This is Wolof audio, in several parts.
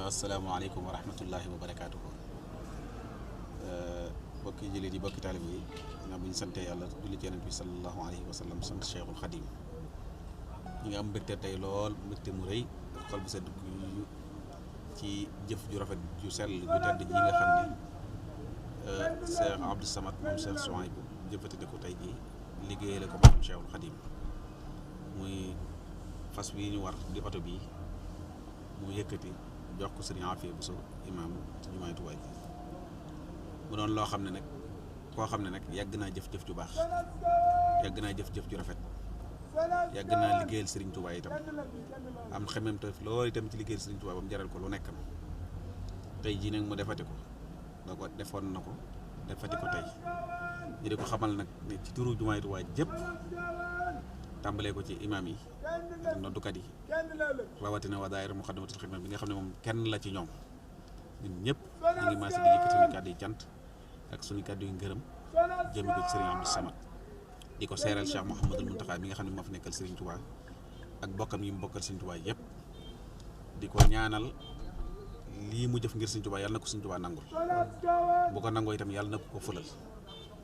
asalaamaaleykum wa rahmatullahi wa barakaatuhu. bokki jëlee di bokki taalibe yi na bu ñu sante yàlla julli ci Yonent bi sallallahu alayhi wa sallam sant Cheikhul Khadim ñi nga am mbégte tey lool mbégte mu rëy xol bu sedd ci jëf ju rafet ju sell ju tedd ji nga xam ne Cheikh Abdou Samad moom Cheikh Souhaïbou jëfati ko tey ji liggéeyale ko moom Cheikhul Khadim muy fas wi ñu war di oto bi mu yëkkati jox ko Serigne Afia Bousso imaam ci jumaay Tuubaa ji mu doon loo xam ne nag koo xam ne nag yàgg naa jëf-jëf ju baax yàgg naa jëf-jëf ju rafet yàgg naa liggéeyal Serigne Touba itam am xemem te loolu itam ci liggéeyal Serigne Touba ba mu jaral ko lu nekkam tey jii nag mu defati ko da ko defoon na ko defati ko tey ñu di ko xamal nag ne ci turu jumaay Tuubaa jëpp tàmbalee ko ci imaam yi ak noddukat yi rawatina waa daayira Muxaddamatul Xidma bi nga xam ne moom kenn la ci ñoom ñun ñëpp ñu ngi maase di yëkkati suñu kàddu yi cant ak suñu kàddu yi ngërëm jëme ko ci Serigne Abdou Samad di ko seeral Cheikh Mouhamadul Mountakha mi nga xam ne moo fi nekkal Serigne Touba ak bokkam yi mu bokkal Serigne Touba yëpp di ko ñaanal lii mu jëf ngir Serigne Touba yàlla na ko Serigne Touba nangul bu ko nangoo itam yàlla na ko fëlal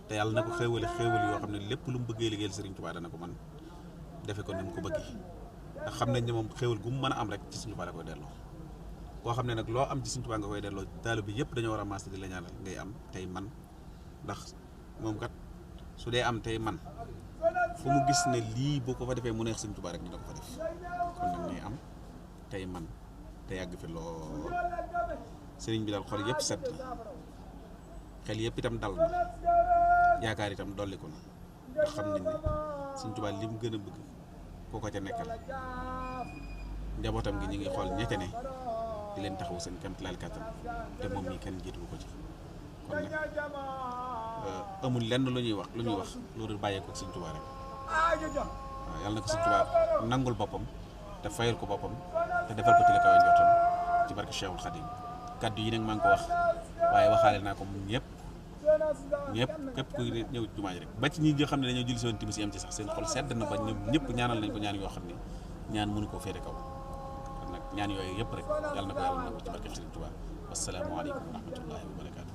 te yàlla na ko xéewale yoo xam ne lépp lu mu bëggee liggéeyal Serigne Touba dana ko man defe ko ni mu ko bëggee ndax xam nañ ne moom xéewal gu mu mën a am rek ci Serigne Touba la koy delloo koo xam ne nag loo am ci Serigne Touba nga koy delloo taalibe bi yëpp dañoo war a maas di la ñaanal ngay am tey man ndax moom kat su dee am tey man fu mu gis ne lii boo ko fa defee mu neex Serigne Touba rek dina ko fa def kon nag ngay am tey man te yàgg fi lool Serigne bi daal xol yëpp sedd na xel yëpp itam dal na yaakaar itam dolliku na ndax xam nañ ne Serigne Touba li mu gën a bëgg koo ko ca nekkal njabootam gi ñu ngi xool ñette ne di leen taxaw seen kéemtalaay kàttan te moom mii kenn jiitu ko ci kon nag amul lenn lu ñuy wax loolu bàyyeekoo ak Serigne Touba rek waaw yàlla na ko Serigne Touba nangul boppam te fayal ko boppam te defal ko ci la kaw njortam ci barke Cheikhul Khadim kaddu yi nag maa ngi ko wax waaye waxaale naa ko mun ñëpp ñëpp képp kuy ñëw jumaa ji rek ba ci ñi nga xam ne dañoo julli si woon timis yam ci sax seen xol sedd na ba ñoom ñëpp ñaanal nañ ko ñaan yoo xam ne ñaan mënu koo féete kaw kon nag ñaan yooyu yëpp rek yàlla na ko yàlla nangu ci barke Sëriñ Tuubaa wassalaamu aleykum wa rahmatullahi wa barakaatu